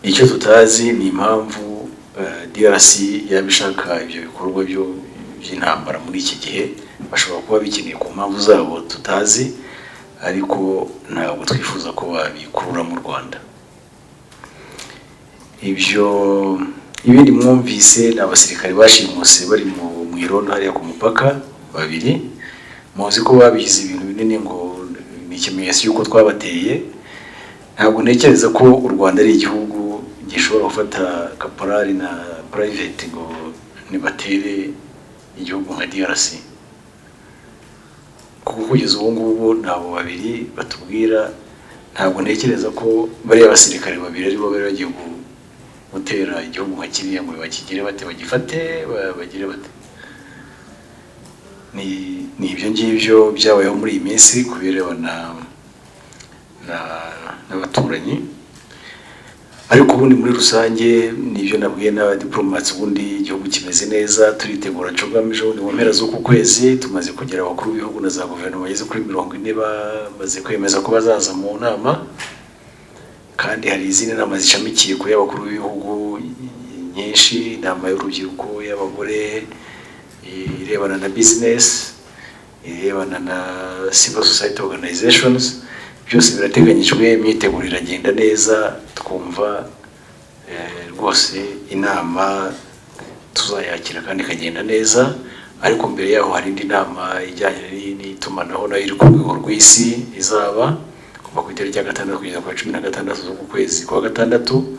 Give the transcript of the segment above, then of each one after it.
Icyo tutazi ni impamvu DRC yaba ishaka ibyo bikorwa by'intambara muri iki gihe. Bashobora kuba bikeneye ku mpamvu zabo tutazi, ariko ntabwo twifuza ko babikurura mu Rwanda. Ibyo ibindi mwumvise ni abasirikare bashimuse bari mu irondo hariya ku mupaka babiri. Muzi ko babigize ibintu binini ngo ni ikimenyetso cy'uko twabateye. Ntabwo ntekereza ko u Rwanda ari igihugu gishobora gufata kaporari na private ngo nibatere igihugu nka DRC, kuko kugeza ubu ngubu nabo babiri batubwira, ntabwo ntekereza ko bariya basirikare babiri aribo bari bagiye gutera igihugu nka kiriya ngo bakigire bate, bagifate, bagire bate. Ni ibyo ngibyo byabayeho muri iyi minsi ku birebana n'abaturanyi. Ariko ubundi muri rusange nibyo nabwiye n'abadiplomats, ubundi igihugu kimeze neza, turitegura CHOGM ejo bundi mu mpera z'uku kwezi. Tumaze kugera abakuru b'ibihugu na za guverinoma bageze kuri 40 bamaze kwemeza ko bazaza mu nama, kandi hari izindi nama zishamikiye kuri abakuru b'ibihugu nyinshi: inama y'urubyiruko, y'abagore, irebana na business, irebana na civil society organizations. Byose birateganyijwe, imyiteguro iragenda neza. Twumva rwose inama tuzayakira kandi ikagenda neza. Ariko mbere yaho hari indi nama ijyanye n'itumanaho, nayo iri ku rwego rw'isi, izaba kuva ku itariki ya 6 kugeza ku ya 16 z'uku kwezi kwa gatandatu.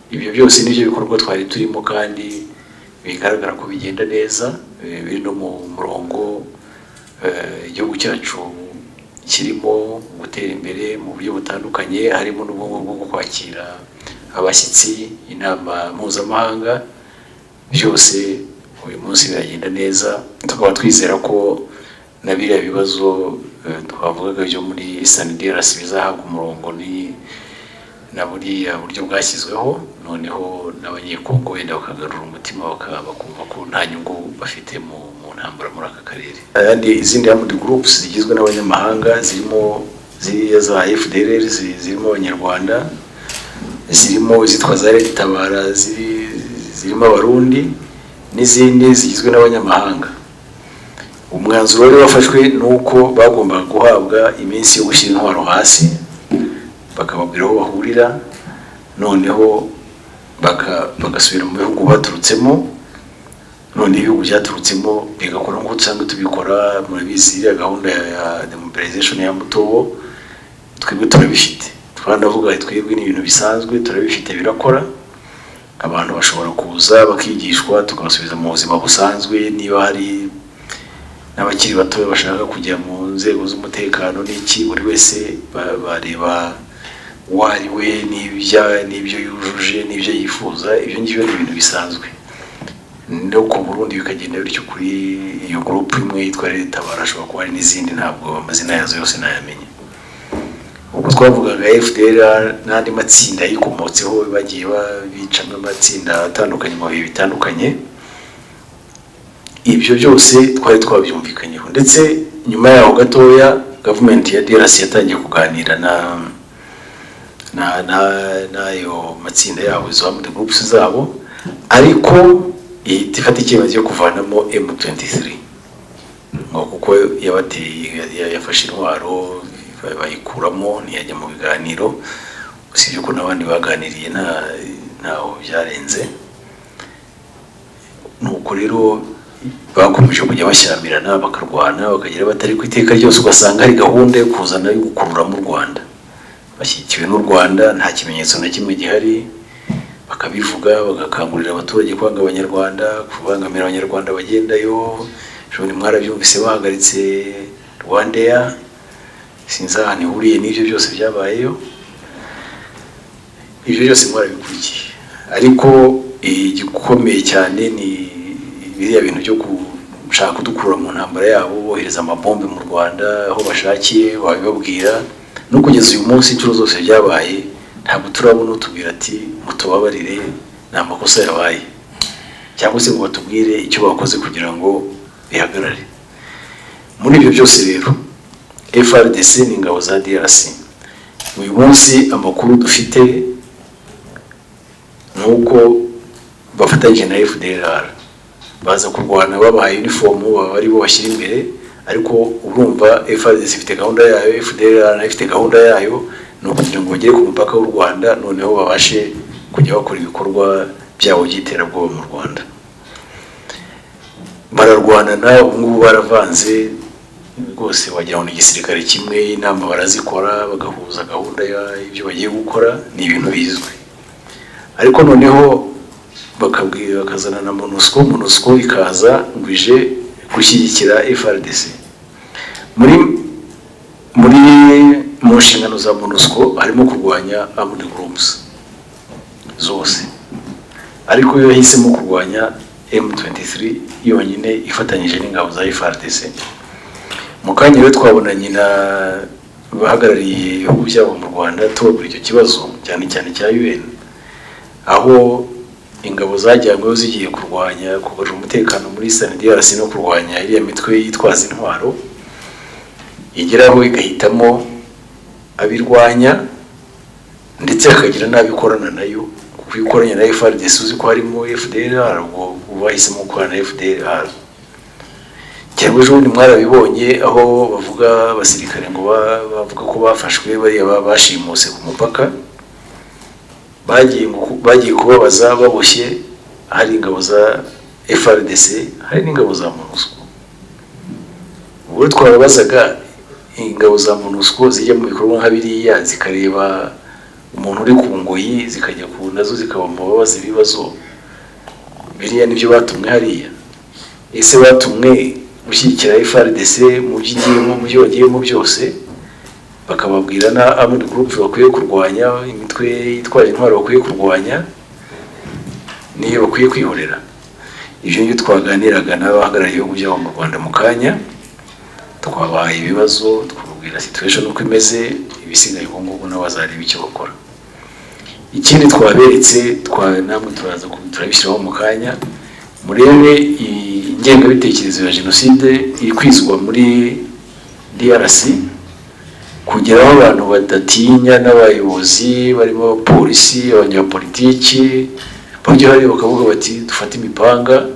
Ibyo byose nibyo bikorwa twari turimo kandi bigaragara ko bigenda neza, biri no mu murongo igihugu cyacu kirimo gutera imbere mu buryo butandukanye, harimo n'ubu bwo kwakira abashyitsi, inama mpuzamahanga. Byose uyu munsi biragenda neza, tukaba twizera ko na biriya bibazo twavugaga byo muri Eastern DRC bizahabwa umurongo ni na buriya buryo bwashyizweho, noneho n'Abanyekongo wenda bakagarura umutima, bakumva ko nta nyungu bafite mu ntambara muri aka karere. Ayandi, izindi armed groups zigizwe n'abanyamahanga, zirimo ziriya za FDLR zirimo Abanyarwanda, zirimo izitwa za Red Tabara zirimo Abarundi, n'izindi zigizwe n'abanyamahanga. Umwanzuro wari wafashwe ni uko bagombaga guhabwa iminsi yo gushyira intwaro hasi, bakababwira aho bahurira, noneho bagasubira mu bihugu baturutsemo, noneho ibihugu byaturutsemo bigakora nk'uko dusanzwe tubikora. Murabizi, iriya gahunda ya demobilization ya Mutobo twebwe turabifite. Twanavuga twebwe ni ibintu bisanzwe, turabifite, birakora. Abantu bashobora kuza bakigishwa, tukabasubiza mu buzima busanzwe. Niba hari n'abakiri bato bashaka kujya mu nzego z'umutekano n'iki, buri wese bareba uwo ari we n'ibyo yujuje n'ibyo yifuza. Ibyo ngibyo ni ibintu bisanzwe. No ku Burundi bikagenda bityo kuri iyo groupe imwe yitwa Leta, barashobora kuba hari n'izindi, ntabwo amazina yazo yose nayamenye. Ubwo twavugaga FDLR n'andi matsinda yikomotseho, bagiye bicamo amatsinda atandukanye mu bihe bitandukanye. Ibyo byose twari twabyumvikanyeho, ndetse nyuma yaho gatoya gavumenti ya DRC yatangiye kuganira na n'ayo matsinda yabo, izo armed groups zabo, ariko ihita ifata icyemezo cyo kuvanamo M23 ngo kuko yabateye, yafashe intwaro bayikuramo, ntiyajya mu biganiro, usibye ko n'abandi baganiriye ntaho byarenze. Nuko rero bakomeje kujya bashyamirana, bakarwana, bakagira batari ku iteka ryose, ugasanga hari gahunda yo kuzana yo gukururamo u Rwanda, bashyigikiwe n'u Rwanda, nta kimenyetso na kimwe gihari. Bakabivuga, bagakangurira abaturage kwanga Abanyarwanda, kubangamira Abanyarwanda bagendayo. Ejo mwarabyumvise, bahagaritse RwandAir, sinzi ahantu ihuriye n'ibyo byose byabayeyo. Ibyo byose mwarabikurikiye. Ariko igikomeye cyane ni biriya bintu byo gushaka kudukurura mu ntambara yabo, bohereza amabombe mu Rwanda aho bashakiye. Babibabwira no kugeza uyu munsi, inshuro zose byabaye, ntabwo turabona utubwira ati: "Mutubabarire, ni amakosa yabaye," cyangwa se ngo batubwire icyo bakoze kugira ngo bihagarare. Muri ibyo byose rero, FARDC ni ingabo za DRC. Uyu munsi amakuru dufite Uko bafatanyije na FDLR baza kurwana, babahaye uniform, baba ari bo bashyira imbere. Ariko urumva FARDC ifite gahunda yayo, FDLR nayo ifite gahunda yayo, ni ukugira ngo bagere ku mupaka w'u Rwanda, noneho babashe kujya bakora ibikorwa byabo by'iterabwoba mu Rwanda. Bararwanana, ubu ngubu baravanze rwose, wagira ngo ni igisirikare kimwe. Inama barazikora, bagahuza gahunda y'ibyo bagiye gukora, ni ibintu bizwi. Ariko noneho bakabwira, bakazana na MONUSCO. MONUSCO ikaza ngo ije gushyigikira FARDC. Muri mu nshingano za MONUSCO harimo kurwanya armed groups zose, ariko yo yahisemo kurwanya M23 yonyine ifatanyije n'ingabo za FARDC. Mu kanya rero twabonanye na bahagarariye ibihugu byabo mu Rwanda, tubabwira icyo kibazo, cyane cyane cya UN, aho ingabo zajyanyweho zigiye kurwanya, kugarura umutekano muri SAMIDRC no kurwanya iriya mitwe yitwaza intwaro, igeraho igahitamo abirwanya, ndetse hakagira n'abikorana nayo, kuko iyo ukoranye na FARDC uzi ko harimo FDLR, ubwo bahisemo gukorana na FDLR. Cyangwa ejo bundi mwarabibonye, aho bavuga abasirikare ngo bavuga ko bafashwe, bariya bashimuse ku mupaka, bagiye ngo bagiye kubabaza baboshye, hari ingabo za FARDC, hari n'ingabo za MONUSCO. Ubwo twababazaga, ingabo za MONUSCO zijya mu bikorwa nka biriya, zikareba umuntu uri ku ngoyi, zikajya ku nazo zikaba mu babaza ibibazo, biriya nibyo batumwe hariya? Ese batumwe gushyigikira FARDC mu byo igiyemo, mu byo bagiyemo byose, bakababwira na armed group bakwiye kurwanya, imitwe yitwaje intwaro bakwiye kurwanya, niyo bakwiye kwihorera? Ibyo ngibyo twaganiraga n'abahagarariye ibihugu byabo mu Rwanda mu kanya, twabahaye ibibazo, twababwira situation uko imeze. Ibisigaye ubu ngubu nabo bazareba icyo bakora. Ikindi twaberetse, namwe turaza turabishyiraho mu kanya, murebe ingengabitekerezo ya jenoside iri kwizwa muri DRC, kugera aho abantu badatinya, n'abayobozi barimo abapolisi, abanyapolitiki bajya hariya bakavuga bati: "Dufate imipanga,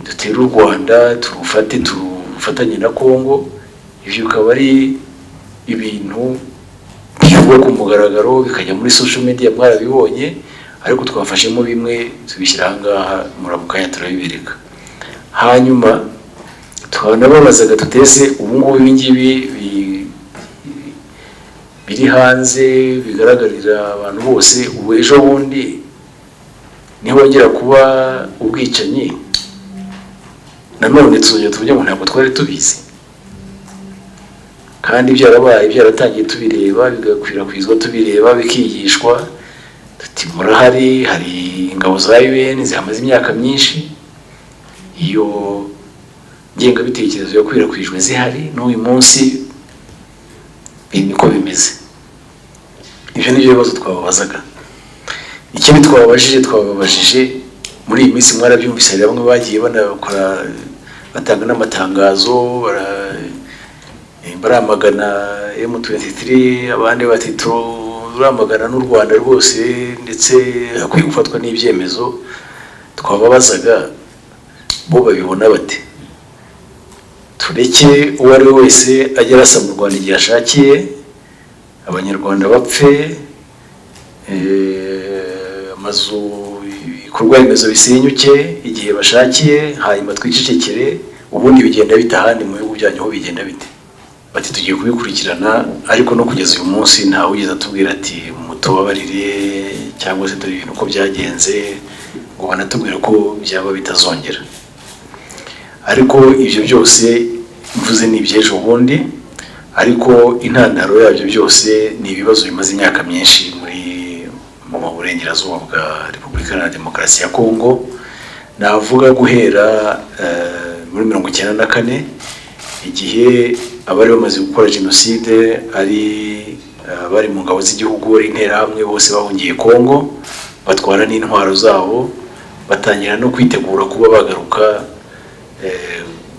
dutere u Rwanda, turufate, turufatanye na Congo." Ibyo bikaba ari ibintu bivugwa ku mugaragaro, bikajya muri social media, mwarabibonye. Ariko twafashemo bimwe tubishyira aha ngaha, muramukanya turabibereka. Hanyuma tukaba tutese ubu ngubu ibi ngibi biri hanze bigaragarira abantu bose, ubu ejo bundi nihongera kuba ubwicanyi nanone, tuzongera tuvuge ngo ntabwo twari tubizi, kandi byarabaye, byaratangiye tubireba, bigakwirakwizwa tubireba, bikigishwa, tuti murahari, hari ingabo za UN zihamaze imyaka myinshi, iyo ngengabitekerezo yakwirakwijwe zihari, n'uyu munsi niko bimeze. Ibyo ni byo bibazo twababazaga. Ikindi twababajije, muri iyi minsi mwarabyumvise, hari bamwe bagiye banakora, batanga n'amatangazo, baramagana M23, abandi bati turamagana n'u Rwanda rwose, ndetse hakwiye gufatwa n'ibyemezo. Twababazaga, bo babibona bate? Tureke uwo ari we wese ajya arasa mu Rwanda igihe ashakiye, Abanyarwanda bapfe, amazu, ibikorwa remezo bisenyuke igihe bashakiye, hanyuma twicecekere? Ubundi bigenda bite ahandi mu bihugu byanyu? Ho bigenda bite? Bati tugiye kubikurikirana. Ariko no kugeza uyu munsi ntawe wigeze atubwira ati mutubabarire, cyangwa se dore ibintu uko byagenze, ngo banatubwire ko byaba bitazongera. Ariko ibyo byose mvuze ni iby'ejo bundi, ariko intandaro yabyo byose ni ibibazo bimaze imyaka myinshi muri mu burengerazuba bwa Repubulika Iharanira Demokarasi ya Kongo. Navuga guhera muri 94, igihe abari bamaze gukora jenoside, ari abari mu ngabo z'igihugu, ari Interahamwe, bose bahungiye Kongo, batwara n'intwaro zabo, batangira no kwitegura kuba bagaruka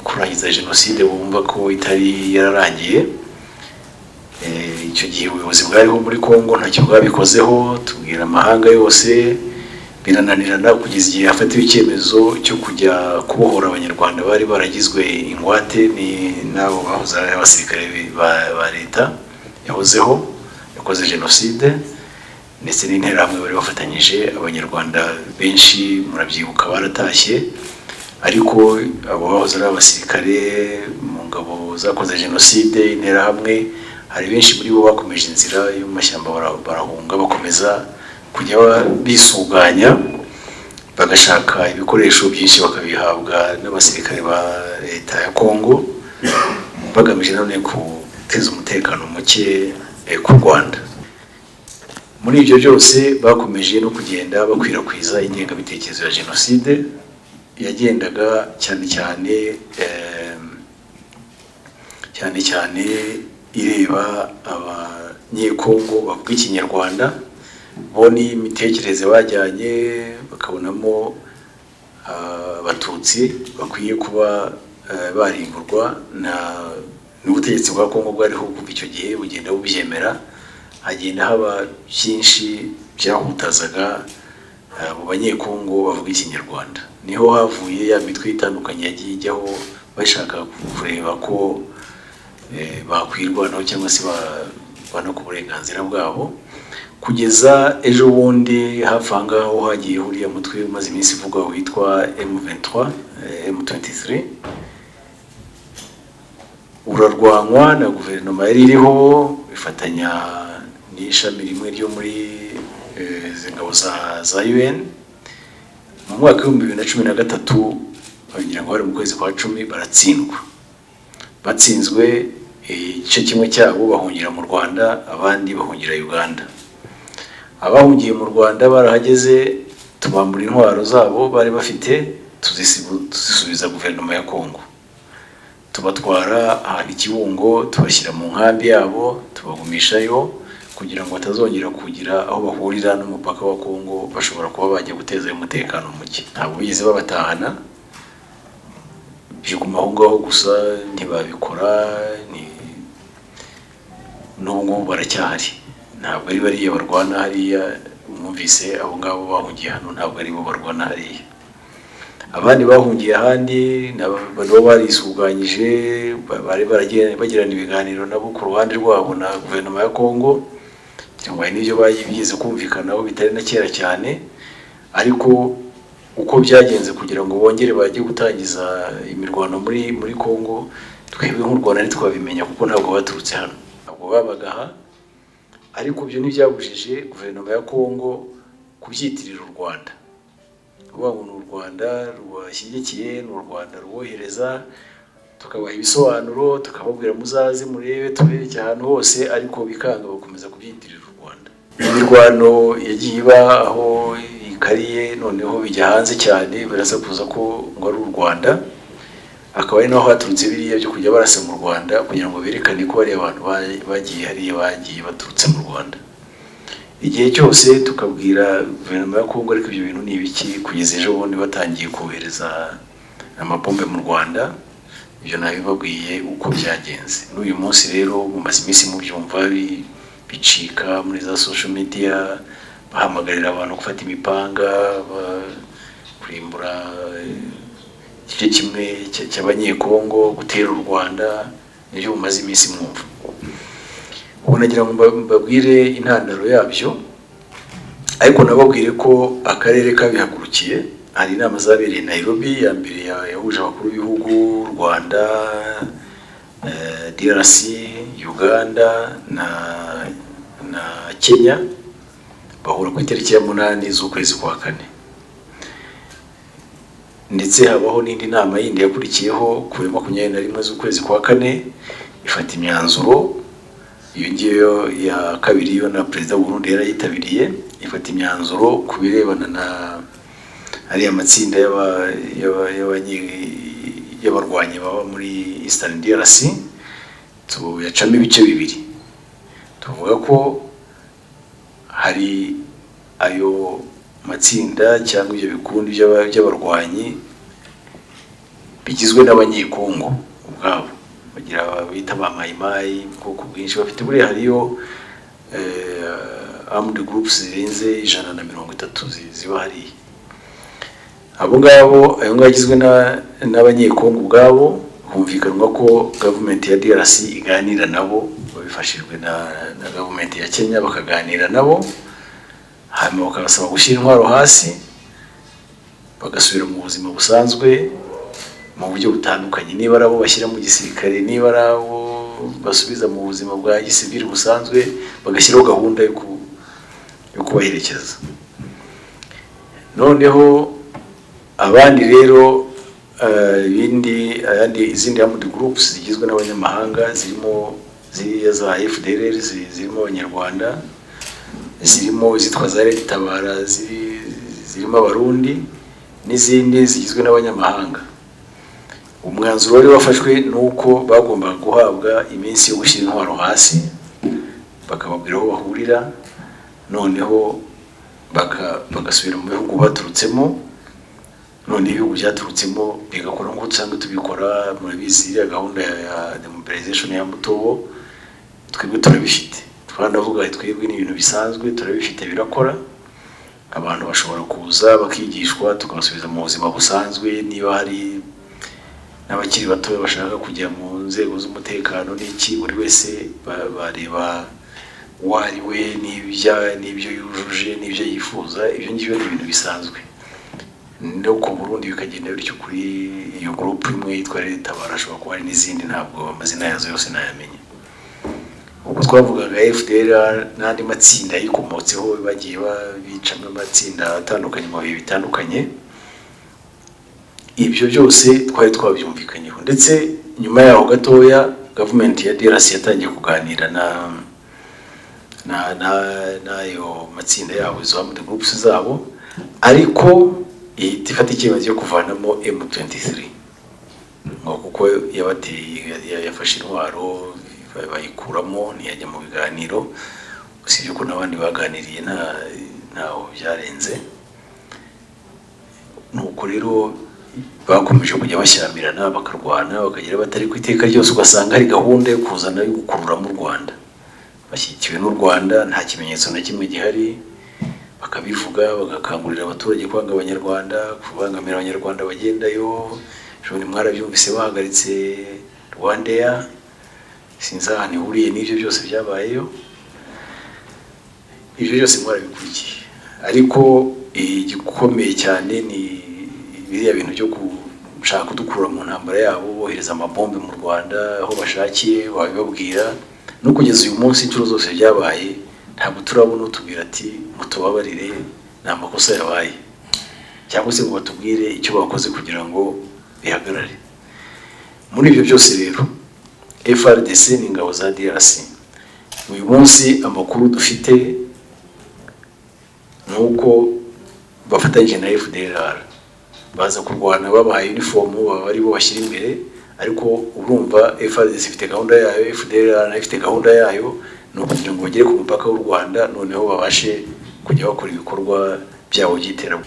kurangiza jenoside bumva ko itari yararangiye. Icyo gihe ubuyobozi bwariho muri Kongo ntacyo bwabikozeho. Tubwira amahanga yose. Birananirana kugeza igihe hafatiwe icyemezo cyo kujya kubohora Abanyarwanda bari baragizwe ingwate ni n'abo bahoze ari abasirikare ba leta yahozeho yakoze jenoside, ndetse n'Interahamwe bari bafatanyije. Abanyarwanda benshi, murabyibuka, baratashye, ariko abo bahoze ari abasirikare mu ngabo zakoze jenoside, Interahamwe, hari benshi muri bo bakomeje inzira yo mu mashyamba, barahunga, bakomeza kujya bisuganya, bagashaka ibikoresho byinshi bakabihabwa n'abasirikare ba leta ya Kongo, bagamije nanone guteza umutekano muke ku Rwanda. Muri ibyo byose bakomeje no kugenda bakwirakwiza ingengabitekerezo ya jenoside, yagendaga cyane cyane ireba Abanyekongo bavuga Ikinyarwanda. Bo n'imitekerereze bajyanye bakabonamo Abatutsi bakwiye kuba barimburwa n'ubutegetsi bwa Kongo bwariho kuva icyo gihe, bugenda bubyemera. Hagenda haba byinshi byahutazaga abo Banyekongo bavuga Ikinyarwanda. Niho havuye ya mitwe itandukanye yagiye ijyaho bashaka kureba ko bakwirwanaho cyangwa se barwana ku burenganzira bwabo, kugeza ejo bundi hafi aha ngaho hagiye uriya mutwe umaze iminsi uvugwa witwa M23, M23, urarwanywa na guverinoma yari iriho ifatanya n'ishami rimwe ryo muri izi ngabo za UN. Mu mwaka w'2013, bagira ngo bari mu kwezi kwa 10, baratsindwa. Batsinzwe, igice kimwe cyabo bahungira mu Rwanda, abandi bahungira Uganda. Abahungiye mu Rwanda barahageze, tubambura intwaro zabo bari bafite, tuzisubiza guverinoma ya Kongo, tubatwara ahantu i Kibungo, tubashyira mu nkambi yabo, tubagumishayo kugira ngo batazongera kugira aho bahurira n'umupaka wa Kongo, bashobora kuba bajya guteza umutekano muke. Ntabwo bigeze babatahana, biguma aho ngaho gusa, ntibabikora. N'ubu ngubu baracyahari. Ntabwo ari bariya barwana hariya mwumvise. Abo ngabo bahungiye hano ntabwo ari bo barwana hariya. Abandi bahungiye ahandi nabo barisuganyije, bari baragiye bagirana ibiganiro nabo ku ruhande rwabo na guverinoma ya Kongo, cyangwa hari n'ibyo bigeze kumvikanaho bitari na kera cyane. Ariko uko byagenze kugira ngo bongere bajye gutangiza imirwano muri Kongo, twebwe nk'u Rwanda ntitwabimenya, kuko ntabwo baturutse hano, ntabwo babaga aha. Ariko ibyo ntibyabujije guverinoma ya Kongo kubyitirira u Rwanda, kuvuga ngo ni u Rwanda rubashyigikiye, ni u Rwanda rubohereza. Tukabaha ibisobanuro, tukababwira muzaze murebe, tubereke ahantu hose, ariko bikanga, bakomeza kubyitirira u Rwanda. Imirwano yagiye iba aho ikariye, noneho bijya hanze cyane, birasakuza ko ngo ari u Rwanda, akaba ari naho haturutse biriya byo kujya barasa mu Rwanda kugira ngo berekane ko bariya abantu bagiye hariya bagiye baturutse mu Rwanda. Igihe cyose tukabwira guverinoma ya Kongo, ariko ibyo bintu ni ibiki? Kugeza ejo bundi batangiye kohereza amabombe mu Rwanda. Ibyo nabibabwiye uko byagenze. N'uyu munsi rero mumaze iminsi mubyumva bicika muri za social media, bahamagarira abantu gufata imipanga, kurimbura igice kimwe cy'Abanyekongo, gutera u Rwanda. Nibyo mumaze iminsi mwumva. Ubu nagira ngo mbabwire intandaro yabyo, ariko nababwire ko akarere kabihagurukiye. Hari inama zabereye Nairobi, ya mbere yahuje abakuru b'ibihugu, Rwanda, DRC, Uganda na Kenya, bahura ku itariki ya 8 z'ukwezi kwa kane. Ndetse habaho n'indi nama yindi yakurikiyeho ku ya 21 z'ukwezi kwa kane, ifata imyanzuro. Iyo ngiyo ya kabiri yo na perezida w'u Burundi yarayitabiriye. Ifata imyanzuro ku birebana na ariya matsinda y'abarwanyi baba muri Eastern DRC. Tuyacamo ibice bibiri, tuvuga ko hari ayo matsinda cyangwa ibyo bikundi by'abarwanyi bigizwe n'Abanyekongo ubwabo, bagira bita ba Mayimayi, ubwoko bwinshi bafite. Buriya hariyo armed groups zirenze 130 ziba hariya. Abo ngabo, ayo ngayo agizwe n'Abanyekongo ubwabo, humvikanwa ko gavumenti ya DRC iganira nabo, babifashijwe na gavumenti ya Kenya, bakaganira nabo, hanyuma bakabasaba gushyira intwaro hasi, bagasubira mu buzima busanzwe mu buryo butandukanye, niba ari abo bashyira mu gisirikare, niba ari abo basubiza mu buzima bwa gisivili busanzwe, bagashyiraho gahunda yo kubaherekeza. Noneho abandi rero, ibindi ayandi, izindi armed groups zigizwe n'abanyamahanga, zirimo ziriya za FDLR zirimo Abanyarwanda, zirimo izitwa za Red Tabara zirimo Abarundi, n'izindi zigizwe n'abanyamahanga. Umwanzuro wari wafashwe ni uko bagombaga guhabwa iminsi yo gushyira intwaro hasi, bakababwira aho bahurira, noneho bagasubira mu bihugu baturutsemo. None ibihugu byaturutsemo bigakora nk'uko dusanzwe tubikora. Murabizi, iriya gahunda ya demobilization ya Mutobo, twebwe turabifite. Twanavuga, twebwe ni ibintu bisanzwe, turabifite, birakora. Abantu bashobora kuza bakigishwa, tukabasubiza mu buzima busanzwe. Niba hari n'abakiri bato bashaka kujya mu nzego z'umutekano n'iki, buri wese bareba uwo ari we n'ibyo yujuje n'ibyo yifuza. Ibyo ngibyo ni ibintu bisanzwe. No ku Burundi bikagenda bityo, kuri iyo groupe imwe yitwa Tabara, ashobora kuba hari n'izindi, ntabwo amazina yazo yose nayamenye. Ubwo twavugaga FDLR n'andi matsinda yayikomotseho, bagiye bicamo amatsinda atandukanye mu bihe bitandukanye. Ibyo byose twari twabyumvikanyeho, ndetse nyuma yaho gatoya gavumenti ya DRC yatangiye kuganira na n'ayo matsinda yabo, izo armed groups zabo, ariko ihita ifata icyemezo cyo kuvanamo M23, ngo kuko yabateye, yafashe intwaro, bayikuramo, ntiyajya mu biganiro. Usibye ko n'abandi baganiriye ntaho byarenze. Nuko rero bakomeje kujya bashyamirana, bakarwana, bakagira batari ku iteka ryose, ugasanga hari gahunda yo kuzana, yo gukururamo u Rwanda, bashyigikiwe n'u Rwanda, nta kimenyetso na kimwe gihari. Bakabivuga, bagakangurira abaturage kwanga Abanyarwanda, kubangamira Abanyarwanda bagendayo. Ejo mwarabyumvise, bahagaritse RwandAir, sinzi ahantu ihuriye n'ibyo byose byabayeyo. Ibyo byose mwarabikurikiye. Ariko igikomeye cyane ni biriya bintu byo gushaka kudukura mu ntambara yabo, bohereza amabombe mu Rwanda aho bashakiye. Babibabwira no kugeza uyu munsi, inshuro zose byabaye, ntabwo turabona utubwira ati: "Mutubabarire, ni amakosa yabaye," cyangwa se ngo batubwire icyo bakoze kugira ngo bihagarare. Muri ibyo byose rero, FARDC ni ingabo za DRC. Uyu munsi amakuru dufite ni uko bafatanyije na FDLR, baza kurwana, babahaye uniform, baba ari bo bashyira imbere. Ariko urumva, FARDC ifite gahunda yayo, FDLR nayo ifite gahunda yayo, ni ukugira ngo bagere ku mupaka w'u Rwanda, noneho babashe kujya bakora ibikorwa byabo by'iterabwoba.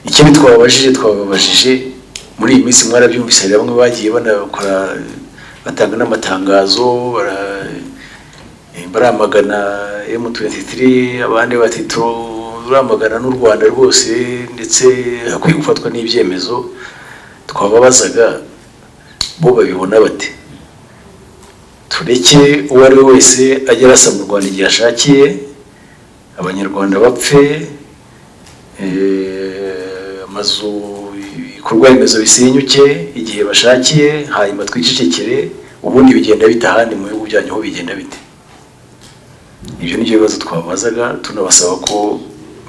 Ikindi twababajije muri iyi minsi, mwarabyumvise, hari bamwe bagiye banakora, batanga n'amatangazo, baramagana M23, abandi bati: "Turamagana n'u Rwanda rwose, ndetse hakwiye gufatwa n'ibyemezo." Twababazaga, bo babibona bate? Tureke uwo ari we wese ajya arasa mu Rwanda igihe ashakiye, Abanyarwanda bapfe, amazu, ibikorwa remezo bisenyuke igihe bashakiye, hanyuma twicecekere? Ubundi bigenda bite ahandi mu bihugu byanyu? Ho bigenda bite? Ibyo ni byo bibazo twabazaga, tunabasaba ko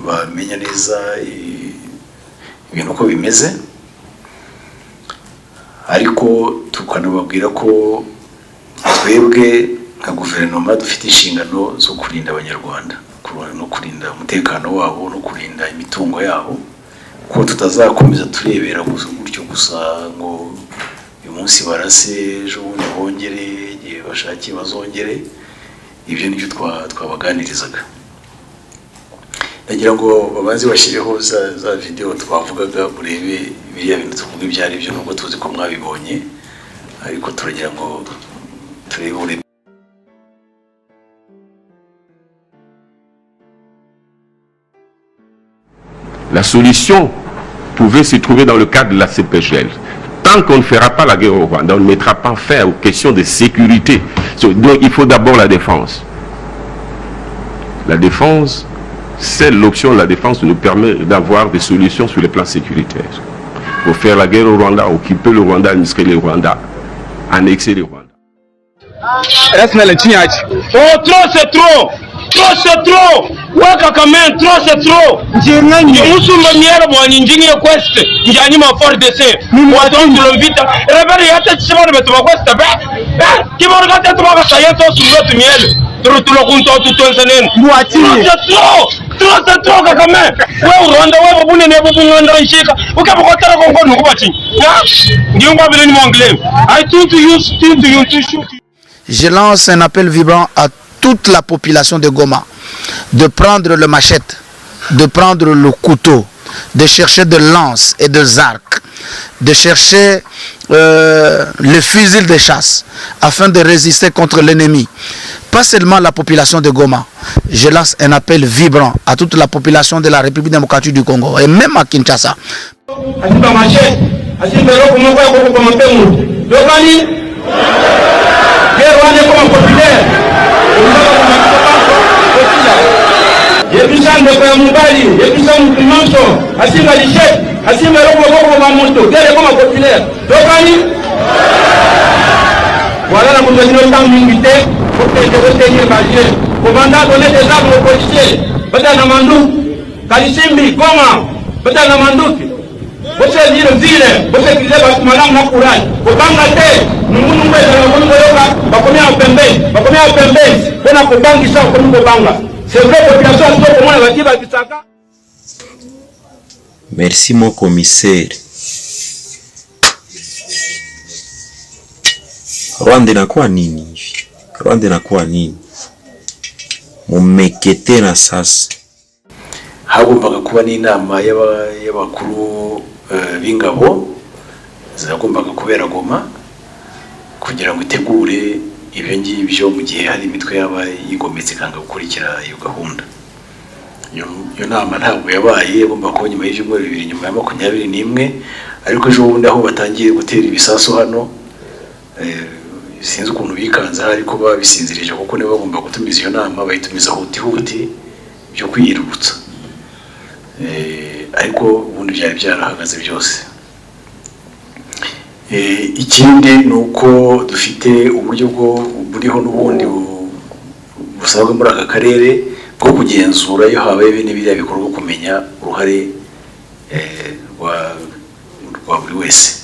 bamenya neza ibintu uko bimeze, ariko tukanababwira ko twebwe nka guverinoma dufite inshingano zo kurinda Abanyarwanda no kurinda umutekano wabo no kurinda imitungo yabo, ko tutazakomeza turebera gusa gutyo gusa, ngo uyu munsi barase, ejo bundi bongere, igihe bashakiye bazongere. Ibyo nibyo twabaganirizaga. Ndagira ngo babanze bashyireho za videwo twavugaga, murebe biriya bintu tuvuga ibyo ari byo, nubwo tuzi ko mwabibonye, ariko turagira ngo turebe. La solution pouvait se trouver dans le cadre de la CPGL. Tant qu'on ne fera pas la guerre au Rwanda, on ne mettra pas fin aux questions de sécurité. Donc il faut d'abord la défense. La défense, c'est l'option de la défense qui nous permet d'avoir des solutions sur le plan sécuritaire. Pour faire la guerre au Rwanda, occuper le Rwanda, administrer le Rwanda, annexer le Rwanda. Oh, trop c'est trop! Trop c'est trop! Weka kamen, trop c'est trop! Musumba miera bwanyi njingi ya Quest, njani ma FARDC. Watongo vita. Reberi hata chibona betu ba Quest be. Eh, kibona kata tu ba sayenso sumba tu miele. Turu tulo kunto tu tonsenene. Trop c'est trop! Trop c'est trop kaka. We Rwanda we babune ne babu nganda nshika. Ukabokotara kongo nukubachi. Ya? Ngiyongwa bile ni anglais. I think to use think to you to shoot. Je lance un appel vibrant à toute la population de Goma de prendre le machette, de prendre le couteau, de chercher de lances et des arcs, de chercher le fusil de chasse afin de résister contre l'ennemi. Pas seulement la population de Goma. Je lance un appel vibrant à toute la population de la République démocratique du Congo et même à Kinshasa. Asimba machette, asimba eloko moko ya kokokoma mpe motu yokani guerre wana ekoma populaire osila yebisa ndeko ya mobali, yebisa mutu nyonso asimba machette, asimba eloko moko kokoma moto. Guerre ekoma populaire, tokani. Voilà, na moto alino ntango mingi te, kokende kotenir baje. Commandant, donner des armes aux policiers, bata na manduki. Kalisimbi, Goma, bata na manduki, bosaisir ville, bosécuriser bato malamu na courage, kobanga te. Nungunungu ezala komi koyoka bakomi ya pembeni, bakomi ya pembeni mpona kobangisa, okomi kobanga. C'est vrai, population azo komona bati bakisaka. Merci mon commissaire. Rwanda inakuwa nini hivi? Rwanda inakuwa nini? Mumeke tena sasa. Hagombaga kuba n'inama y'abakuru b'ingabo zagombaga kubera Goma kugira ngo itegure ibyo ngibyo mu gihe hari imitwe yaba yigometse ikanga gukurikira iyo gahunda. Iyo nama ntabwo yabaye, yagomba kuba nyuma y'ibyumweru 2, nyuma ya 21. Ariko ejo bundi aho batangiye gutera ibisasu hano, sinzi ukuntu bikanze, ariko babisinzirije kuko nibo bagomba gutumiza iyo nama, bayitumiza huti huti byo kwiyirutsa. Ariko ubundi byari byarahagaze byose. Ikindi ni uko dufite uburyo bwo buriho n'ubundi busabwa muri aka karere bwo kugenzura iyo habaye bene biriya bikorwa, kumenya uruhare rwa buri wese.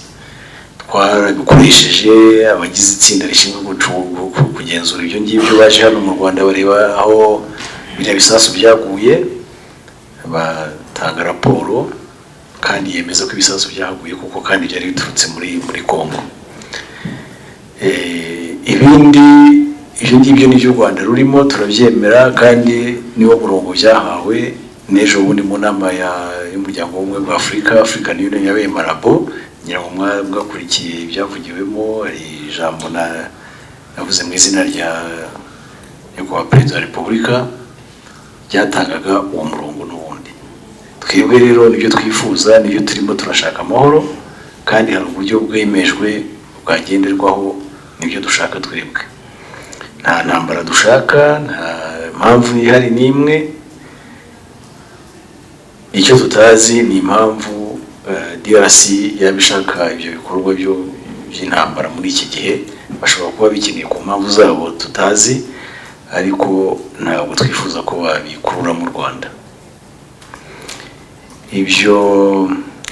Twarabikoresheje, abagize itsinda rishinzwe kugenzura ibyo ngibyo baje hano mu Rwanda, bareba aho biriya bisasu byaguye, batanga raporo kandi yemeza ko ibisasu byaguye kuko kandi byari biturutse muri Congo. Ibindi ibyo ngibyo ni u Rwanda rurimo, turabyemera kandi niwo murongo byahawe n'ejo bundi mu nama y'umuryango w'ubumwe bwa Afurika, African Union, yabaye Malabo. Ngira ngo mwakurikiye ibyavugiwemo. Hari ijambo navuze mu izina rya nyakubahwa Perezida wa Repubulika ryatangaga uwo murongo n'ubundi. Twebwe rero nibyo twifuza, nibyo turimo, turashaka amahoro kandi hari uburyo bwemejwe bwagenderwaho, nibyo dushaka twebwe. Nta ntambara dushaka, nta mpamvu ihari n'imwe. Icyo tutazi ni impamvu DRC yaba ishaka ibyo bikorwa byo by'intambara muri iki gihe. Bashobora kuba bikeneye ku mpamvu zabo tutazi, ariko ntabwo twifuza ko babikurura mu Rwanda. Ibyo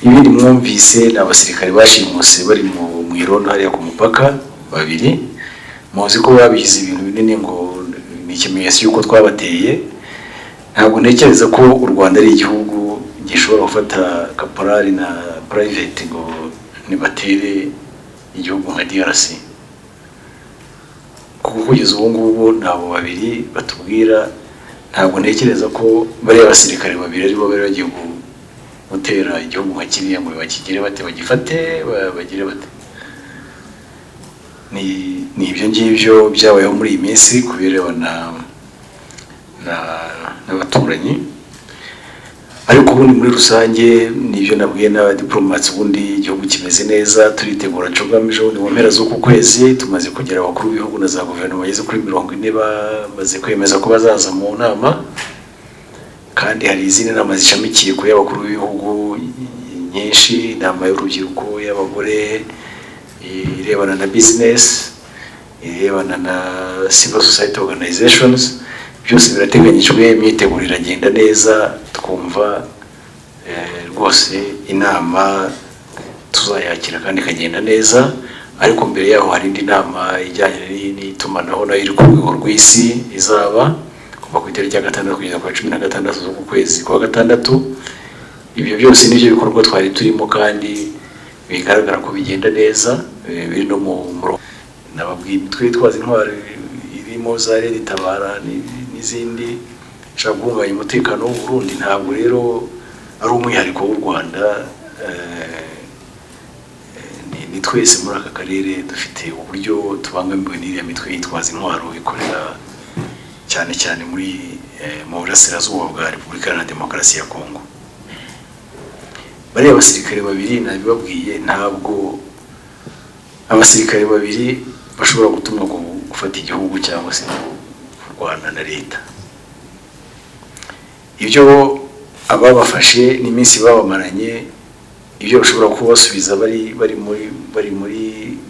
ibindi mwumvise ni abasirikare bashimuse bari mu irondo hariya ku mupaka babiri. Muzi ko babigize ibintu binini ngo ni ikimenyetso y'uko twabateye. Ntabwo ntekereza ko u Rwanda ari igihugu gishobora gufata kaporari na private ngo nibatere igihugu nka DRC, kuko kugeza ubu ngubu nabo babiri batubwira, ntabwo ntekereza ko bariya basirikare babiri aribo bari bagiye gutera igihugu nka kiriya ngo bakigire bate, bagifate, bagire bate. Ni ibyo ngibyo byabayeho muri iyi minsi ku birebana n'abaturanyi. Ariko ubundi muri rusange, nibyo nabwiye n'abadiplomats, ubundi igihugu kimeze neza, turitegura CHOGM ejo bundi mu mpera z'uku kwezi. Tumaze kugera abakuru b'ibihugu na za guverinoma bageze kuri 40 bamaze kwemeza ko bazaza mu nama, kandi hari izindi nama zishamikiye kuri abakuru b'ibihugu nyinshi: inama y'urubyiruko, y'abagore, irebana na business, irebana na civil society organizations. Byose birateganyijwe, imyiteguro iragenda neza. Twumva rwose inama tuzayakira kandi ikagenda neza. Ariko mbere yaho hari indi nama ijyanye n'itumanaho, nayo iri ku rwego rw'isi, izaba kuva ku itariki ya 6 kugeza ku ya 16 z'uku kwezi kwa gatandatu. Ibyo byose nibyo bikorwa twari turimo kandi bigaragara ko bigenda neza, biri no mu murongo. Nababwiye imitwe yitwaza intwaro irimo za RED Tabara n'izindi ishobora guhungabanya umutekano w'u Burundi. Ntabwo rero ari umwihariko w'u Rwanda, ni twese muri aka karere dufite uburyo tubangamiwe n'iriya mitwe yitwaza intwaro ikorera cyane cyane muri mu burasirazuba bwa Repubulika Iharanira Demokarasi ya Kongo. Bariya basirikare babiri, nabibabwiye, ntabwo abasirikare babiri bashobora gutumwa gufata igihugu cyangwa se kurwana na leta. Ibyo ababafashe n'iminsi babamaranye, ibyo bashobora kubasubiza bari muri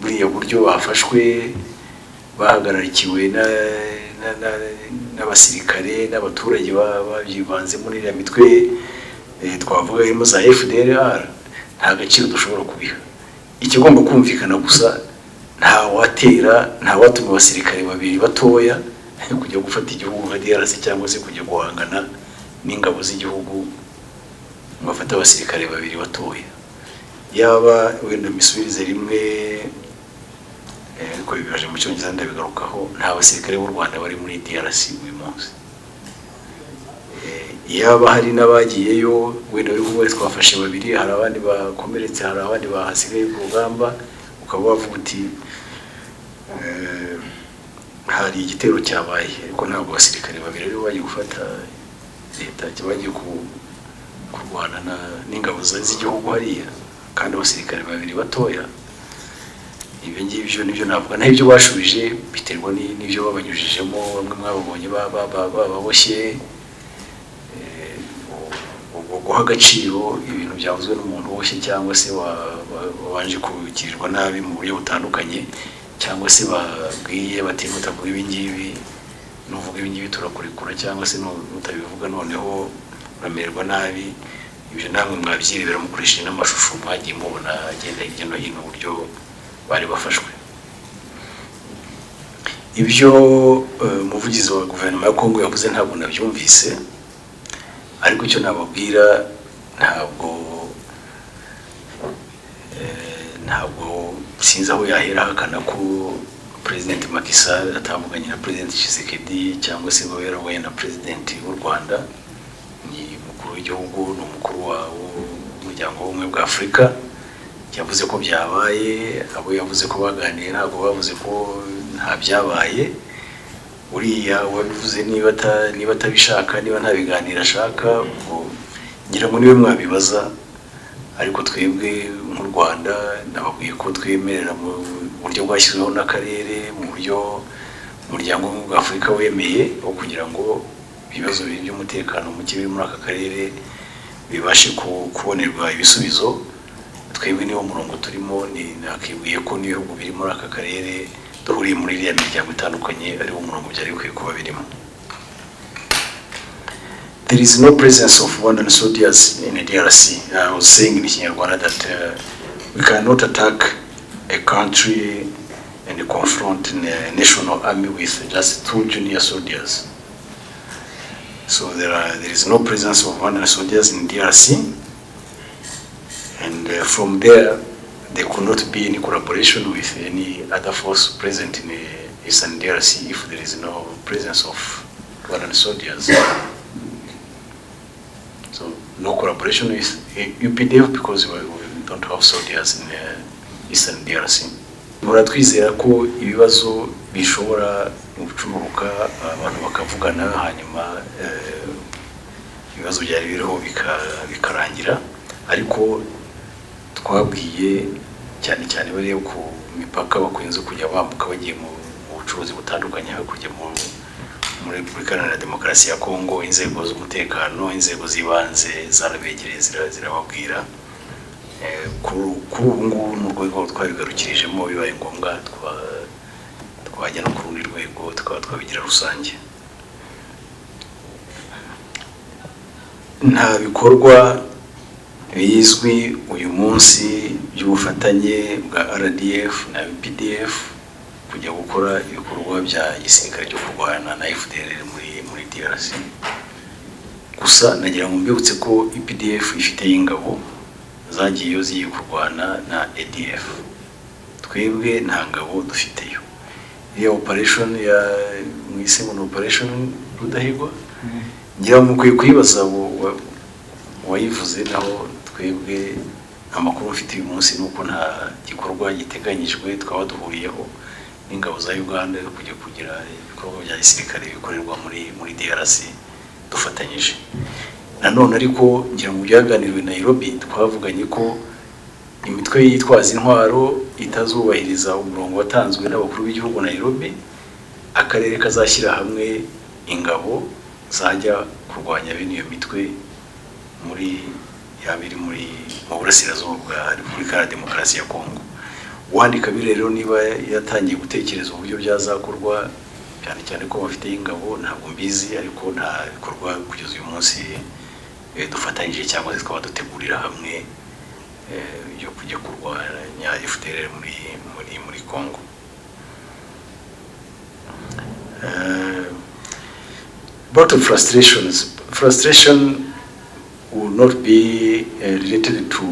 buriya buryo bafashwe, bahagararikiwe n'abasirikare n'abaturage babyivanze muri iriya mitwe, twavuga irimo za FDLR, nta gaciro dushobora kubiha. Ikigomba kumvikana gusa, nta watera, nta watuma abasirikare babiri batoya kujya gufata igihugu nka DRC cyangwa se kujya guhangana n'ingabo z'igihugu ngo bafate abasirikare babiri batoya. Yaba wenda misubirize rimwe, ariko bibaje mu Cyongereza, ndabigarukaho. Nta basirikare b'u Rwanda bari muri DRC uyu munsi. Yaba hari n'abagiyeyo, wenda bari kuvuga twafashe babiri, hari abandi bakomeretse, hari abandi bahasigaye ku rugamba, ukaba wavuga uti hari igitero cyabaye. Ariko ntabwo abasirikare babiri aribo bagiye gufata leta, bagiye kurwana n'ingabo z'igihugu hariya, kandi abasirikare babiri batoya. Ibyo ngibyo nibyo navuga. Naho ibyo bashubije biterwa n'ibyo babanyujijemo. Bamwe mwababonye bababoshye. Guha agaciro ibintu byavuzwe n'umuntu uboshye cyangwa se wabanje kugirirwa nabi mu buryo butandukanye, cyangwa se babwiye bati nutavuga ibi ngibi, nuvuga ibi ngibi turakurekura, cyangwa se nutabivuga noneho uramererwa nabi, ibyo namwe mwabyirebera mukoresheje n'amashusho mwagiye mubona agenda hirya no hino, uburyo bari bafashwe. Ibyo umuvugizi wa guverinoma ya Kongo yavuze ntabwo nabyumvise, ariko icyo nababwira, ntabwo sinzi aho yahera ahakana ko President Macky Sall atavuganye na President Tshisekedi cyangwa se ngo yaravuganye na President w'u Rwanda. Ni umukuru w'igihugu, ni umukuru w'Umuryango w'Ubumwe bwa Afurika. Yavuze ko byabaye, abo yavuze ko baganiye ntabwo bavuze ko nta byabaye. Uriya wabivuze, niba atabishaka, niba nta biganiro ashaka, ubwo ngira ngo niwe mwabibaza. Ariko twebwe nk'u Rwanda, nababwiye ko twemerera mu buryo bwashyizweho n'akarere, mu buryo Umuryango w'Ubumwe bwa Afurika wemeye, wo kugira ngo ibibazo by'umutekano muke biri muri aka karere bibashe kubonerwa ibisubizo. Twebwe niwo murongo turimo. Ni nakibwiye ko n'ibihugu biri muri aka karere duhuriye muri iriya miryango itandukanye ariwo murongo byari bikwiye kuba birimo. There is no presence of Rwandan soldiers in the DRC. I was saying in Kinyarwanda that we cannot attack a country and confront a national army with just two junior soldiers. So there is no presence of Rwandan soldiers in DRC. And from there, there could not be any collaboration with any other force present in the Eastern DRC if there is no presence of Rwandan soldiers. So no collaboration with UPDF because we don't have soldiers in the Eastern DRC. Muratwizera ko ibibazo bishobora gucururuka, abantu bakavugana, hanyuma ibibazo Ibibazo byari biriho bikarangira, ariko twabwiye cyane cyane bariya ku mipaka bakunze kujya bambuka bagiye mu bucuruzi butandukanye hakurya muri Repubulika Iharanira Demokarasi ya Kongo. Inzego z'umutekano, inzego z'ibanze zarabegereye, zirababwira. Kuri ubu ngubu ni urwego twabigarukirijemo. Bibaye ngombwa twajya no ku rundi rwego, tukaba twabigira rusange. Nta bikorwa bizwi uyu munsi by'ubufatanye bwa RDF na UPDF kujya gukora ibikorwa bya gisirikare byo kurwana na FDLR muri DRC. Gusa nagira ngo mbibutse ko UPDF ifite ingabo zagiyeyo zigiye kurwana na ADF. Twebwe nta ngabo dufiteyo. Iriya operation ya mwise ngo ni Operation Rudahigwa, ngira ngo mukwiye kuyibaza uwayivuze. Naho twebwe amakuru mfite uyu munsi ni uko nta gikorwa giteganyijwe twaba duhuriyeho n'ingabo za Uganda yo kujya kugira ibikorwa bya gisirikare bikorerwa muri DRC dufatanyije. Nanone ariko ngira ngo byaganiriwe Nairobi, twavuganye ko imitwe yitwaza intwaro itazubahiriza umurongo watanzwe n'abakuru b'igihugu Nairobi, akarere kazashyira hamwe ingabo zajya kurwanya bene iyo mitwe muri yaba iri mu burasirazuba bwa Repubulika ya Demokarasi ya Kongo. Uwandika rero niba yatangiye gutekereza uburyo byazakorwa, cyane cyane ko bafite ingabo, ntabwo mbizi, ariko nta bikorwa kugeza uyu munsi dufatanyije cyangwa se twaba dutegurira hamwe byo kujya kurwanya FDLR muri Congo. About the frustrations, frustration will not be related to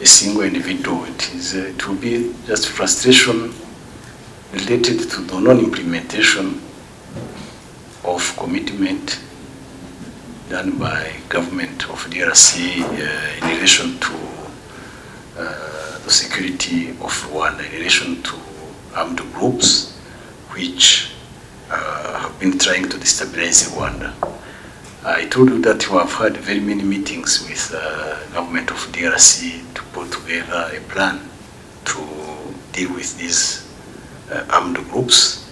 a single individual. It will be just frustration related to the non-implementation of commitment done by government of DRC in relation to the security of Rwanda, in relation to armed groups which have been trying to destabilize Rwanda. I told you that we have had very many meetings with the government of DRC to put together a plan to deal with these armed groups,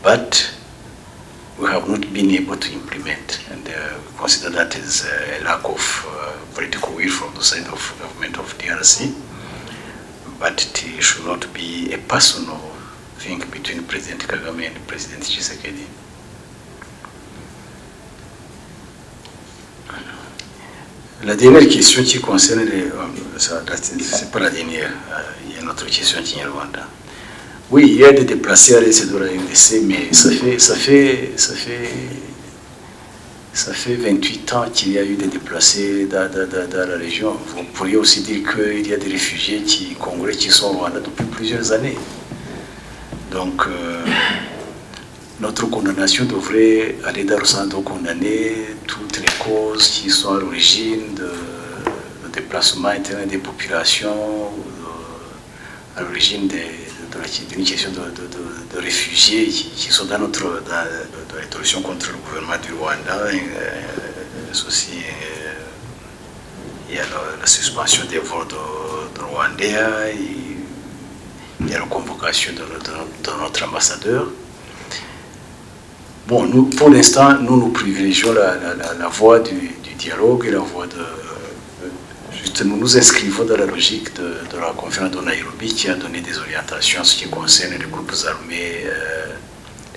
but we have not been able to implement, and we consider that as a lack of political will from the side of government of DRC. But it should not be a personal thing between President Kagame and President Tshisekedi. La dernière question qui concerne les, c'est pas la dernière, il y a une autre question qui est Rwanda. Oui, il y a des déplacés à l'est de la RDC, mais ça fait 28 ans qu'il y a eu des déplacés dans la région. Vous pourriez aussi dire qu'il y a des réfugiés congolais qui sont au Rwanda depuis plusieurs années. Donc, notre condamnation devrait aller dans le sens de condamner toutes les causes qui sont à l'origine de déplacement interne des populations, à l'origine d'une question de réfugiés qui sont dans notre dans, de la contre le gouvernement du Rwanda. Et, aussi, il y a la suspension des vols de Rwandair, il y a la convocation de notre ambassadeur. Bon, nous, pour l'instant, nous privilégions la voie du dialogue et la voie de... Juste, nous nous inscrivons dans la logique de la conférence de Nairobi qui a donné des orientations en ce qui concerne les groupes armés,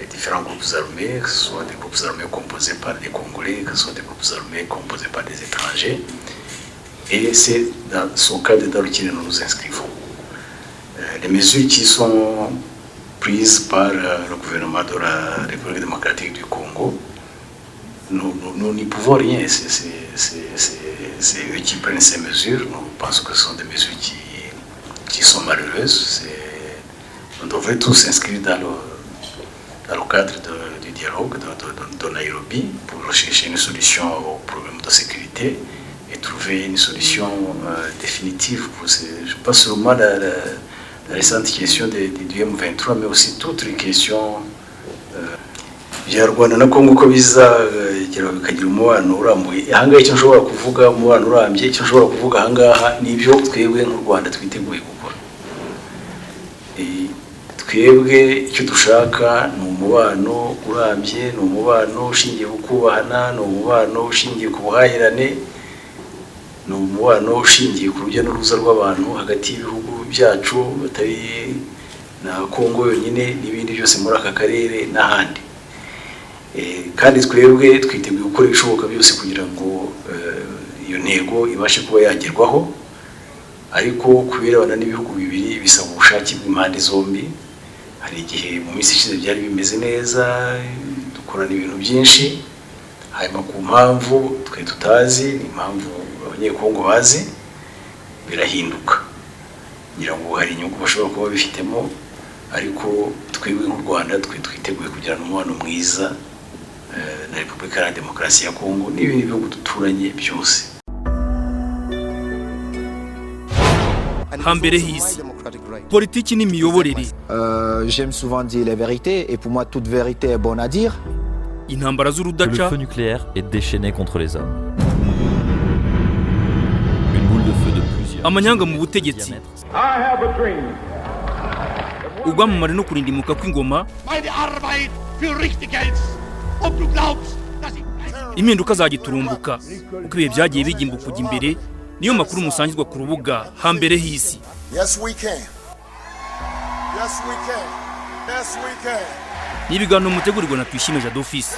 les différents groupes armés, que ce soit des groupes armés composés par des Congolais, que ce soit des groupes armés composés par des étrangers. Et c'est dans son cadre dans lequel nous nous inscrivons. Les mesures qui sont prises par le gouvernement de la République démocratique du Congo, nous n'y pouvons rien. C'est eux qui prennent ces mesures. Nous pensons que ce sont des mesures qui sont malheureuses. On devrait tous s'inscrire dans le cadre du dialogue de Nairobi pour rechercher une solution au problème de sécurité et trouver une solution définitive pour pas seulement la récente question du M23, mais aussi toutes les questions. Bya Rwanda na Kongo, uko bizagera bikagira umubano urambuye, ahangaha icyo nshobora kuvuga, umubano urambye, icyo nshobora kuvuga ahangaha ni ibyo twebwe nk'u Rwanda twiteguye gukora. Twebwe icyo dushaka ni umubano urambye, ni umubano ushingiye ku kubahana, ni umubano ushingiye ku buhahirane, ni umubano ushingiye ku rujya n'uruza rw'abantu hagati y'ibihugu byacu, batari na Kongo yonyine, n'ibindi byose muri aka karere n'ahandi. Kandi twebwe twiteguye gukora ibishoboka byose kugira ngo iyo ntego ibashe kuba yagerwaho. Ariko ku birebana n'ibihugu bibiri, bisaba ubushake bw'impande zombi. Hari igihe mu minsi ishize byari bimeze neza, dukorana ibintu byinshi, hanyuma ku mpamvu twe tutazi, ni impamvu Abanyekongo bazi, birahinduka. Ngira ngo hari inyungu bashobora kuba bifitemo, ariko twebwe nk'u Rwanda, twe twiteguye kugirana umubano mwiza na Repubulika Iharanira Demokarasi ya Kongo n'ibindi bihugu duturanye byose. Hambere h'isi, politiki n'imiyoborere. J'aime souvent dire les vérités et pour moi, toute vérité est bonne à dire. Intambara Le z'urudaca. Feu nucléaire est déchaîné contre les hommes. Une boule de feu de plusieurs Amanyanga mu kilomètres de butegetsi. Diamètre. Ubwamamare no kurindimuka kw'ingoma. Meine Arbeit für richtig hältst. Ob du glaubst, dass ich Impinduka zagiturumbuka, uko ibihe byagiye bigimba kujya imbere, niyo makuru musangizwa ku rubuga Hambere h'isi. Yes, we can. Yes, we can. Yes, we can. Ni ibiganiro mutegurirwa na Tuyishime Jadofisi.